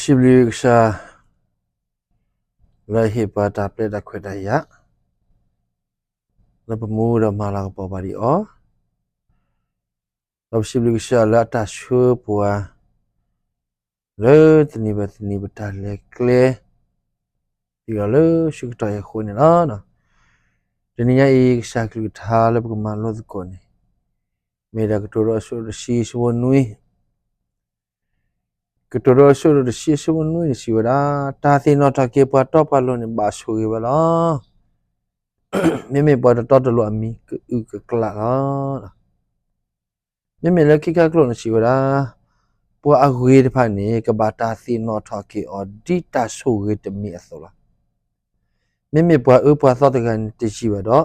စံးဘျုးကစၢ် လၢဟ့ၣ်ပှၤတၢ်ပျဲတၢ်ခွဲးတၢ်ယာ်, လၢပမူဒီးမၤလၤကပီၤပှၤဒ်အံၤ, ဒီးပစံးဘျုးကစၢ်လၢအတၢ်ဆှၢပှၤ လၢတနံၤဘၣ်တနံၤပတၢ်လဲၤကျဲ တုၤလီၤလၢဆၢကတီၢ်အံၤအဃိန့ၣ်လီၤ. တနံၤညါအံၤ ကစၢ်ကလုၢ်ကထါလၢပကမၤလိသကိးန့ၣ် မ့ၢ်ဒၣ်ကတိၤဒိ အဆၢဒိၣ်တဆံ အဆၢဖိနွံ, ကတိၤဒိ အဆၢဒိၣ်တဆံ အဆၢဖိနွံန့ၣ် စံးဝဲဒၣ်, တၢ်သ့ၣ်နီၣ်ထီၣ်က့ၤပှၤတီပှၤလိၤန့ၣ် ဘၣ်ဆိၣ်ဂ့ၤဝဲလီၤ. မ့မ့ၢ်ပှၤတတီတလိၤအမံၤကအုၣ်ကကျးလီၤ. မ့မ့ၢ်လၢခံခါကျိာ်န့ၣ်စံးဝဲဒၣ်, ပှၤအဂ့ၤတဖၣ်န့ၣ် ကဘၣ်တၢ်သ့ၣ်နီၣ်ထီၣ်က့ၤအီၤ ဒ်တၢ်ဆိၣ်ဂ့ၤတမံၤအသိးလီၤ. မ့မ့ၢ်ပှၤအၢပှၤသီတဂၤန့ၣ်တယံာ်ဘၣ်ဒီး,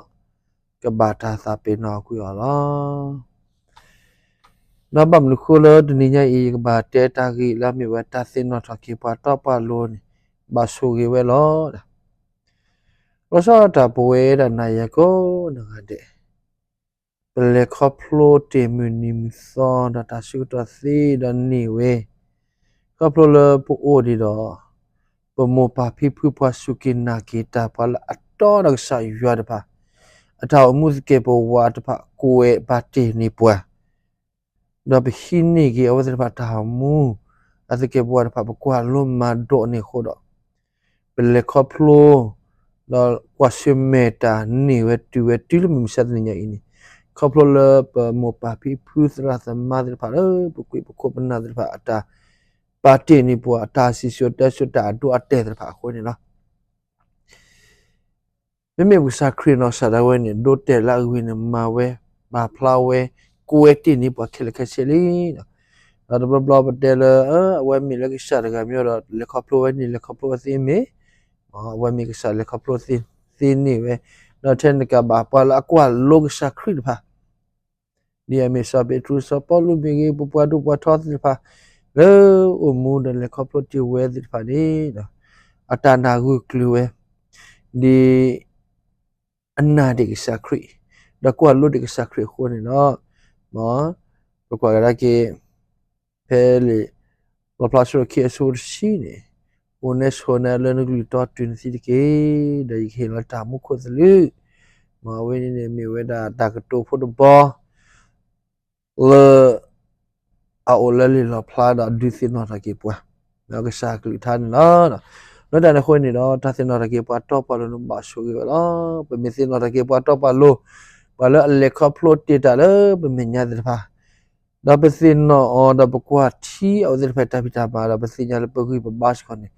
ကဘၣ်တၢ်သးပ့ၤနီၣ်ကွံာ်အီၤလီၤ. ဒီးဘၣ်မနုၤဃိလၢတနံၤညါအံၤ ယကဘၣ်တဲတၢ်ဂ့ၢ်လၢအမ့ၢ်ဝဲတၢ်သ့ၣ်နီၣ်ထီၣ်က့ၤပှၤတီပှၤလိၤန့ၣ် ဘၣ်ဆိၣ်ဂ့ၤဝဲလီၤ. လီၤဆီဒၣ်တၢ်ပဝဲဒၣ်နၤယၤကိးနဂၤဒဲး ပလဲၤခီဖျိတ့ၢ်မုၢ်နံၤမုၢ်သီဒီးတၢ်ဆၢကတီၢ်သ့ဒီးန့ၢ်ဝဲ, ခီဖျိလၢပအိၣ်ဒံးဒီး ပမိၢ်ပၢ်ဖံဖုပှၤစူၢ်က့ၤနာ်က့ၤတၢ် ပှၤလၢအတီဒီးကစၢ်ယွၤတဖၣ်, အတၢ်အိၣ်မူသကဲာ်ပဝးတဖၣ် ကွဲးဘၣ်တ့ၢ်န့ၢ်ပှၤ ဒီးပဟံးန့ၢ်က့ၤအဝဲသ့ၣ်တဖၣ်တၢ်အိၣ်မူ, အသကဲာ်ပဝးတဖၣ် ပကွၢ်လိမၤဒိးန့ၢ်အဃိဒီး, ပလဲၤခီဖျိ ဒီးကွၢ်ဆၢၣ်မဲာ်တၢ်န့ၢ်ဝဲတုၤဝဲတုၤလၢမုၢ်မဆါတနံၤညါအံၤန့ၣ်, ခီဖျိလၢပမိၢ်ပၢ်ဖံဖုသရၣ်သမါသ့ၣ်တဖၣ်လၢပကွံာ်ပခိၣ်ပနၢ်သ့ၣ်တဖၣ် အတၢ်ပာ်တ့ၢ်န့ၢ်ပှၤ အတၢ်စံၣ်စိၤတဲစိၤတၢ်အဒိအတဲာ်သ့ၣ်တဖၣ်အဃိန့ၣ်လီၤ. မ့မ့ၢ်ပကစၢ်ခရံာ်နီၢ်ကစၢ်ဒၣ်ဝဲန့ၣ် ဒိတဲာ်လၢအဂ့ၤန့ၣ် မၤဝဲ, ပာ်ဖျါဝဲ, ကွဲးတ့ၢ်န့ၢ်ပှၤခဲလၢာ်ခဲဆ့လံ. ဒီးတဘျီဘျီပတဲလၢ အဝဲမ့ၢ်လၢကစၢ်တဂၤမ့ၢ်ဒီး လဲၤခီဖျိဝဲန့ၣ် လဲၤခီဖျိဝဲသ့မ့ၢ်, အဝဲမ့ၢ်ကစၢ်လဲၤခီဖျိသ့န့ၢ်ဝဲ, ဒီးထဲန့ၣ်တကးဘၣ် ပှၤလၢအကွၢ်လိကစၢ်ခရံာ်တဖၣ် ဒ်အမ့ၢ်စီၤပ့းတရူး စီၤပီလူးမ့ၢ်ဂ့ၤ ပပှၤဒိၣ်ပှၤထီသ့ၣ်တဖၣ် လၢအိၣ်မူဒီးလဲၤခီဖျိတ့ၢ်ဝဲသ့ၣ်တဖၣ်န့ၣ်, အတၢ်နာ်ဂၢၢ်ကျၢၤဝဲ, ဒ်အနာ်ဒံးကစၢ်ခရံာ်, ဒီးကွၢ်လိဒံးကစၢ်ခရံာ်အဃိန့ၣ်ဒီး, ပကွၢ်ကဒါက့ၤ ဖဲလံာ် လီၣ်ဖျါဆၢဒိၣ်ခံအဆၢဖိတဆံန့ၣ်, အိၣ်နဲဆိးနဲလၢနကလုၢ်တီတုၤနသံတက့ၢ်, ဒီးယကဟ့ၣ်လီၤတၢ်မူခိၣ်သလုး, မ့ၢ်အဝဲန့ၣ်န့ၣ် မ့ၢ်ဝဲဒၣ်တၢ်ကတိၤဖိတဘီ လၢ အအိၣ်လၢလံာ်လီၣ်ဖျါဒီးဒုးသ့ၣ်နီၣ်ထီၣ်က့ၤပှၤ, ကစၢ်ကလုၢ်ကထါန့ၣ်လီၤ. လၢတၢ်န့ၣ်အဃိန့ၣ်ဒီး တၢ်သ့ၣ်နီၣ်ထီၣ်က့ၤပှၤတီပှၤလိၤန့ၣ်ဘၣ်ဆိၣ်ဂ့ၤဝဲလီၤ. ပမ့ၢ်သ့ၣ်နီၣ်ထီၣ်က့ၤပှၤတီပှၤလိၤ, ပှၤလၢအလဲၤခီဖျိတ့ၢ်တၢ်လၢပမဲာ်ညါသ့ၣ်တဖၣ်, ဒီးပသ့ၣ်နီၣ်အီၤဒီးပကွၢ်ထံအဝဲသ့ၣ်တဖၣ်တၢ်ဖံးတၢ်မၤဒီး ပသ့ၣ်ညါလၢပဂံၢ်ပဘါစ့ၢ်ကီးန့ၣ်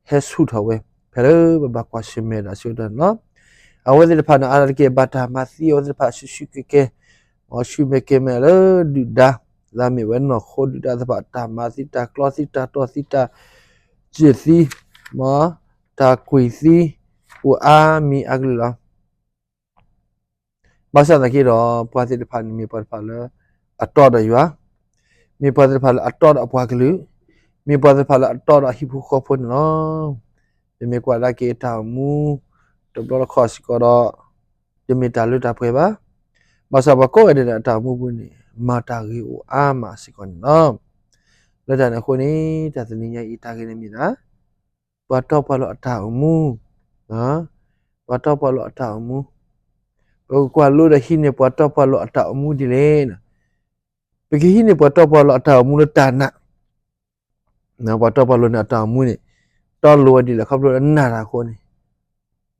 ဟဲဆူၣ်ထီၣ်ဝဲ ဖဲလၢပဘၣ်ကွၢ်ဆၢၣ်မဲာ်တၢ်ဆၢကတီၢ်န့ၣ်လီၤ. အဝဲသ့ၣ်တဖၣ်န့ၣ် အါတက့ၢ်ဘၣ်တၢ်မၤသံအဝဲသ့ၣ်တဖၣ်ဆူၣ်ဆူၣ်ကဲကဲ, ဆူၣ်မဲာ်ကဲမဲာ်လၢဒုၣ်ဒါ, လၢအမ့ၢ်ဝဲနီၢ်ခိဒုၣ်ဒါသ့ၣ်တဖၣ် တၢ်မၤသံတၢ်ကျီသံတၢ်တီၢ်သံတၢ်စၢၢ်သံ, တၢ်ကွံာ်သံ, အိၣ်အါမံၤအါကလုာ်လီၤ. ဘၣ်ဆၣ်သနာ်က့ဒီး ပှၤသ့ၣ်တဖၣ်န့ၣ် မ့ၢ်ပှၤတဖၣ်လၢအတီဒီးယွၤ, မ့ၢ်ပှၤသ့ၣ်တဖၣ်လၢအတီဒီးအပှၤကလုာ်, မ့ၢ်ပှၤသ့ၣ်တဖၣ်လၢအတီဒီးအဟံၣ်ဖိဃီဖိန့ၣ်လီၤ. ပမ့ၢ်ကွၢ်ဒၣ်က့ၤတၢ်အိၣ်မူ တဘျီတခီၣ်စ့ၢ်ကီးဒီး တမ့ၢ်တၢ်လၢတၢ်ပှဲၤဘၣ်. ဘၣ်ဆၣ်ပှၤကိးဂၤဒဲးန့ၣ် အတၢ်အိၣ်မူပူၤန့ၣ် မၤတၢ်ဂ့ၤအိၣ်အါမးစ့ၢ်ကီးန့ၣ်လီၤ. လၢတၢ်န့ၣ်အဃိန့ၣ် တၢ်တနံၤညါအံၤတၢ်ဂ့ၢ်န့ၣ်မ့ၢ်ဒၣ် ပှၤတီပှၤလိၤအတၢ်အိၣ်မူ, ပှၤတီပှၤလိၤအတၢ်အိၣ်မူ, ပကကွၢ်လိဒီးဟံးန့ၢ်ပှၤတီပှၤလိၤအတၢ်အိၣ်မူဒ်လဲၣ်. ပကဟံးန့ၢ်ပှၤတီပှၤလိၤအတၢ်အိၣ်မူလၢတၢ်နာ်, ပှၤတီပှၤလိၤန့ၣ်အတၢ်အိၣ်မူန့ၣ် တီလိၤဝဲဒ်လဲၣ် ခီဖျိလၢနာ်တၢ်အဃိန့ၣ်,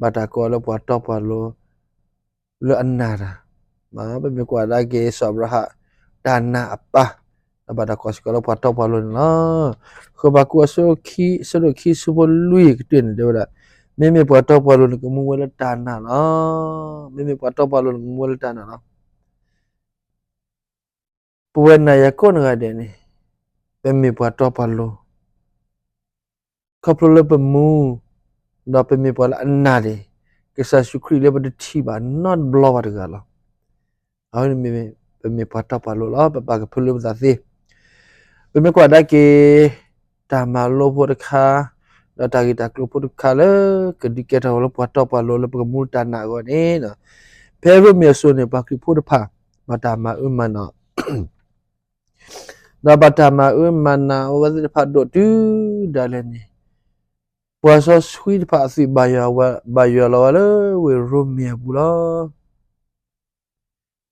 ဘၣ်တၢ်ကိးလၢပှၤတီပှၤလိၤ လၢအနာ်တၢ်, ပမ့ၢ်ကွၢ်ဒၣ်က့ၤစီၤအၤဘြၤဟၣ် တၢ်နာ်အပၢ်, ဒီးဘၣ်တၢ်ကိးစ့ၢ်ကီးလၢပှၤတီပှၤလိၤန့ၣ်လီၤ. ဃိဘးကူးအဆၢခံ အဆၢဒိၣ်ခံဆၢဖိလွံၢ်ကတၢၢ်န့ၣ် တဲဝဲဒၣ်, မ့မ့ၢ်ပှၤတီပှၤလိၤန့ၣ်ကမူဝဲလၢတၢ်နာ်လီၤ. မ့မ့ၢ်ပှၤတီပှၤလိၤန့ၣ်ကမူဝဲလၢတၢ်နာ်လီၤ. ပဝဲနၤယၤကိးနဂၤဒဲးန့ၣ် ပမ့ၢ်ပှၤတီပှၤလိၤ ခီဖျိလၢပမူ, ဒီးပမ့ၢ်ပှၤလၢအနာ်န့ၣ်, ကစၢ်ယ့ၣ်ၡူးခရံာ်လၢပတထံၣ်ဘၣ်နီတဘျီဘၣ်တဂၤလီၤ. အဝဲန့ၣ်မ့ၢ် ပမ့ၢ်ပှၤတီပှၤလိၤလီၤ. ပပာ်ကဖၢလၢပသးသ့, ပမ့ၢ်ကွၢ်ဒၣ်က့ၤ တၢ်မၤလိဖိတခါ, ဒီးတၢ်ဂ့ၢ်တၢ်ကျိၤဖိတခါလၢ ကဒုးကဲထီၣ်ဝဲလၢပှၤတီပှၤလိၤလၢပကမူတၢ်နာ်အဂီၢ်န့ၣ်, ဖဲရိမ့ၤအစိၤန့ၣ် ပှၤခရံာ်ဖိတဖၣ် ဘၣ်တၢ်မၤအၢမၤနး ဒီးဘၣ်တၢ်မၤအၢမၤနးအဝဲသ့ၣ်တဖၣ်ဒိၣ်တုၤဒၣ်လဲာ်န့ၣ်, ပှၤစီဆှံတဖၣ်အသွံၣ်ဘၣ်ယွၤ, ဘၣ်ယွၤလီၤဝဲလၢဝ့ၢ်ရိမ့ၤအပူၤလီၤ.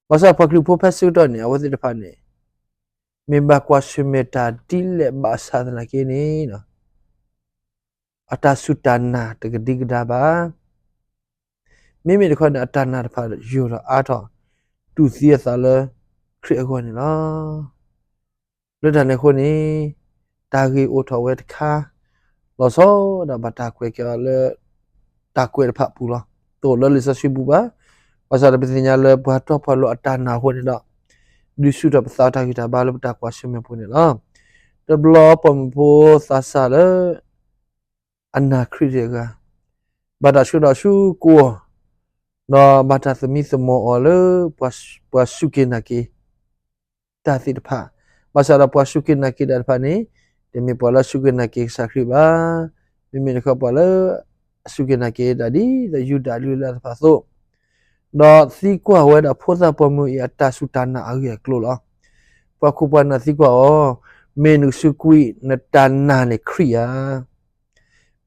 ဘၣ်ဆၣ်ပှၤခရံာ်ဖိဖဲဆၢကတီၢ်န့ၣ် အဝဲသ့ၣ်တဖၣ်န့ၣ် မ့ၢ်ဘၣ်ကွၢ်ဆၢၣ်မဲာ်တၢ်ဒ်လဲၣ်ဘၣ်ဆၣ်သနာ်က့န့ၣ် အတၢ်စူၢ်တၢ်နာ်တကဒံကဒါဘၣ်. မ့မ့ၢ်တခီန့ၣ် အတၢ်နာ်တဖၣ်ယိာ်ထီၣ်အါထီၣ်, တူၢ်သံအသးလၢခရံာ်အဂီၢ်န့ၣ်လီၤ. လၢတၢ်န့ၣ်အဃိန့ၣ်, တၢ်ဂ့ၢ်အိၣ်ထီၣ်ဝဲတခါ, လီၤဆီဒၣ်ဘၣ်တၢ်ကွဲးက့ၤအီၤလၢ တၢ်ကွဲးတဖၣ်အပူၤလီၤ. တအိၣ်လၢလံာ်စီဆှံပူၤဘၣ်. ဘၣ်ဆၣ်ဒီးပသ့ၣ်ညါလၢပှၤတီပှၤလိၤအတၢ်နာ်အဃိန့ၣ်ဒီး, ဒုးဆူၣ်ထီၣ်ပသးတၢ်ဂံၢ်တၢ်ဘါလၢပတၢ်ကွၢ်ဆၢၣ်မဲာ်ပူၤန့ၣ်လီၤ. တဘျီပိာ်မုၣ်ဖိသးစၢ်လၢ အနာ်ခရံာ်တဂၤ, ဘၣ်တၢ်ဆှၢဒီးဆူကိးအီၤ, ဒီးဘၣ်တၢ်သမံသမိးအီၤလၢ ပှၤစူၢ်က့ၤနာ်က့ၤ တၢ်သ့ၣ်တဖၣ်, ဘၣ်ဆၣ်ဒီးပှၤစူၢ်က့ၤနာ်က့ၤတၢ်တဖၣ်န့ၣ်, တမ့ၢ်ပှၤလၢအစူၢ်က့ၤနာ်က့ၤကစၢ်ခရံာ်ဘၣ်. မ့မ့ၢ်တခီပှၤလၢ အစူၢ်က့ၤနာ်က့ၤတၢ်ဒ်သိးယူဒၤလုၢ်လၢ်တဖၣ်အသိး, ဒီးသံကွၢ်ဝဲဒၣ်ဖိသၣ်ပိာ်မုၣ်အံၤအတၢ်စူၢ်တၢ်နာ်အဂ့ၢ်အကျိၤလီၤ. ပှၤခိၣ်ပှၤနၢ်သံကွၢ်အီၤ, မ့ၢ်နကစူးကွံာ်နတၢ်နာ်န့ၣ်ခရံာ်ဧါ,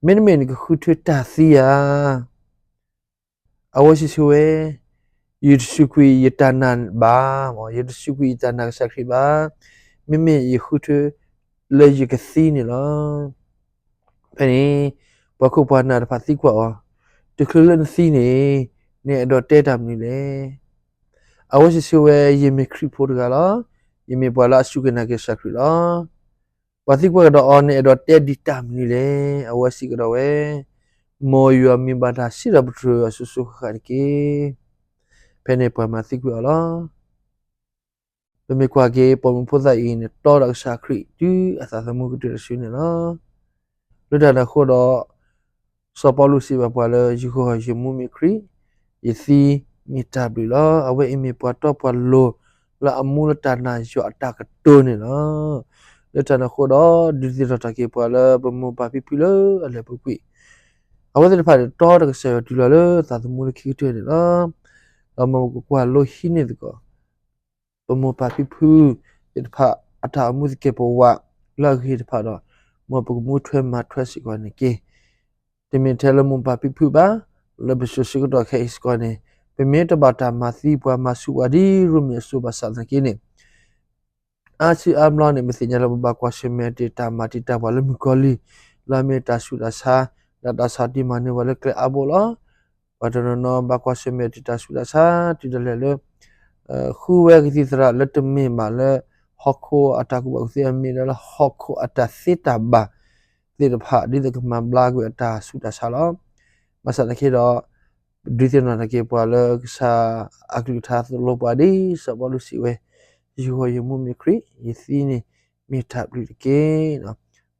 မ့တမ့ၢ်နကဃုထၢတၢ်သံဧါ. အဝဲစံးဆၢဝဲ, ယတစူးကွံာ်ယတၢ်နာ်ဘၣ်, ယတစူးကွံာ်ယတၢ်နာ်ကစၢ်ခရံာ်ဘၣ်, မ့မ့ၢ်ယဃုထၢလၢယကသံန့ၣ်လီၤ. ဖဲန့ၣ် ပှၤခိၣ်ပှၤနၢ်တဖၣ်သံကွၢ်အီၤ, တချုးလၢနသံန့ၣ်, နအဲၣ်ဒိးတဲတၢ်မနုၤလဲၣ်. အဝဲစံးဆၢဝဲ, ယမ့ၢ်ခရံာ်ဖိတဂၤလီၤ. ယမ့ၢ်ပှၤလၢအစူၢ်က့ၤနာ်က့ၤကစၢ်ခရံာ်လီၤ. ပှၤသံကွၢ်ကဒီးအီၤ, နအဲၣ်ဒိးတဲဒံးတၢ်မနုၤလဲၣ်. အဝဲစံးကဒီးဝဲ, မ်ယွၤမံၤဘၣ်တၢ်စံးထီၣ်ပတြၢၤအီၤစိၤစိၤဃၣ်ဃၣ်တက့ၢ်. ဖဲန့ၣ်ပှၤမၤသံကွံာ်အီၤလီၤ. ပမ့ၢ်ကွၢ်က့ၤ ပိာ်မုၣ်ဖိသၣ်အံၤန့ၣ် တီဒီးကစၢ်ခရံာ်တုၤအသးသမူကတၢၢ်တစုန့ၣ်လီၤ. လၢတၢ်န့ၣ်အဃိဒီး, စီၤပီလူးစံးဘၣ်ပှၤလၢ ယဂီၢ်ယမူမ့ၢ်ခရံာ်, ယသံမ့ၢ်တၢ်ဘျုးလီၤ. အဝဲအံၤမ့ၢ်ပှၤတီပှၤလိၤလၢအမူလၢတၢ်နာ်ယွၤအတၢ်ကတိၤန့ၣ်လီၤ. လၢတၢ်န့ၣ်အဃိဒီး, ဒုးသ့ၣ်နီၣ်ထီၣ်က့ၤပှၤလၢပမိၢ်ပၢ်ဖံဖုလၢအလၢပူၤကွံာ်, အဝဲသ့ၣ်တဖၣ်န့ၣ် တီဒီးကစၢ်ယွၤတုၤလီၤလၢသးသမူလၢခံကတၢၢ်န့ၣ်လီၤ. ဒီးမ်ပကကွၢ်လိဟံးန့ၢ်သကိး ပမိၢ်ပၢ်ဖံဖုသ့ၣ်တဖၣ် အတၢ်အိၣ်မူသကဲာ်ပဝးလၢအဂ့ၤတဖၣ်ဒီး, မ်ပကမူထွဲမၤထွဲစ့ၢ်ကီးန့ၣ်တက့ၢ်. တမ့ၢ်ထဲလၢမိၢ်ပၢ်ဖံဖုဘၣ်, လၢပစိၤဆၢကတီၢ်ခဲအံၤစ့ၢ်ကီးန့ၣ်, ပမ့ၢ်တဘၣ်တၢ်မၤသံပှၤမၤဆူးပှၤဒ်ရိမ့ၤအစိၤဘၣ်ဆၣ်သနာ်က့န့ၣ်, အါစုအါဘျီန့ၣ် ပသ့ၣ်ညါလၢပဘၣ်ကွၢ်ဆၢၣ်မဲာ်တ့ၢ်တၢ်မၤတံာ်တာ်ပှၤလၢမုၣ်ကီၤလံၢ်, လၢအမ့ၢ်တၢ်ဆူးတၢ်ဆါ, ဒီးတၢ်ဆီၣ်တံၢ်မၤနၢၤပှၤလၢကျဲအါဘိလီၤ. ပှၤတနီၤနီၤဘၣ်ကွၢ်ဆၢၣ်မဲာ်တ့ၢ်တၢ်ဆူးတၢ်ဆါ တုၤဒၣ်လဲာ်လၢ ဃုဝဲကသံၣ်သရၣ်လၢတမ့ၢ်ဘၣ်လၢ ဟီၣ်ခိၣ်အတၢ်ကူၣ်ဘၣ်ကူၣ်သ့ အမ့ၢ်ဒၣ်လၢဟီၣ်ခိၣ်အတၢ်သ့တၢ်ဘၣ်သ့ၣ်တဖၣ် ဒ်သိးကမၤဘျါကွံာ်အတၢ်ဆူးတၢ်ဆါလီၤ. ဘၣ်ဆၣ်သနာ်က့ဒီး, ဒုးသ့ၣ်နီၣ်ထီၣ်က့ၤပှၤလၢကစၢ်အကလုၢ်ကထါသိၣ်လိပှၤဒ်စီၤပီလူးစံးဝဲ, ယဂီၢ်ယမူမ့ၢ်ခရံာ်, ယသံန့ၣ်မ့ၢ်တၢ်ဘျုးတက့ၢ်.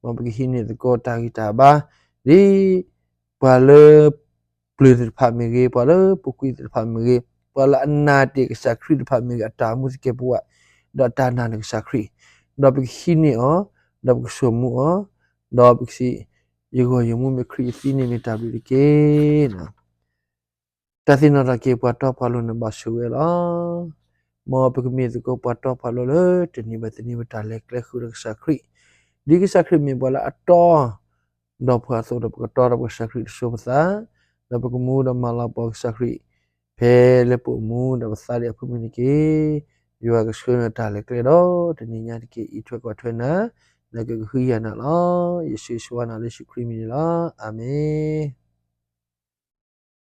မ်ပကဟံးန့ၢ်သကိးတၢ်ဂံၢ်တၢ်ဘါ ဒ်ပှၤလၢ ပျၢၤသ့ၣ်တဖၣ်မ့ၢ်ဂ့ၤ, ပှၤလၢပူၤကွံာ်သ့ၣ်တဖၣ်မ့ၢ်ဂ့ၤ, ပှၤလၢအနာ်တ့ၢ်ကစၢ်ခရံာ်တဖၣ်မ့ၢ်ဂ့ၤ, အတၢ်အိၣ်မူသကဲာ်ပဝး, ဒီးတၢ်နာ်န့ၢ်ကစၢ်ခရံာ်, ဒီးပကဟံးန့ၢ်အီၤ, ဒီးပကဆိမိၣ်အီၤ, ဒီးပကစံး, ယဂီၢ်ယမူမ့ၢ်ခရံာ်, ယသံန့ၣ်မ့ၢ်တၢ်ဘျုးတက့ၢ်. တၢ်သ့ၣ်နီၣ်ထီၣ်က့ၤပှၤတီပှၤလိၤန့ၣ်ဘၣ်ဆိၣ်ဂ့ၤလီၤ. မ်ပကမ့ၢ်သကိးပှၤတီပှၤလိၤလၢတနံၤဘၣ်တနံၤ ပတၢ်လဲၤကျဲဃုာ်ဒီးကစၢ်ခရံာ်, ဒ်ကစၢ်ခရံာ်မ့ၢ်ပှၤလၢအတီ ဒီးပှၤအသိးဒီး ပကတီဒီးကစၢ်ခရံာ်တစိၤပသး, ဒီးပကမူဒီးမၤလၤကပီၤကစၢ်ခရံာ် ဖဲလၢပအိၣ်မူဒီးပသးဒ်အဖုၣ်မုၢ်န့ၣ်တက့ၢ်. ယွၤကဆှၢနတၢ်လဲၤကျဲဒီးတနံၤညါတက့ၢ်. အံးထွဲကွၢ်ထွဲနၤ, ဒီးကကဟုကယာ်နၤလီၤ. ယစံးဆၢဝဲနၤလၢယ့ၣ်ၡူးခရံာ်မံၤန့ၣ်လီၤ. အၤမ့ၣ်.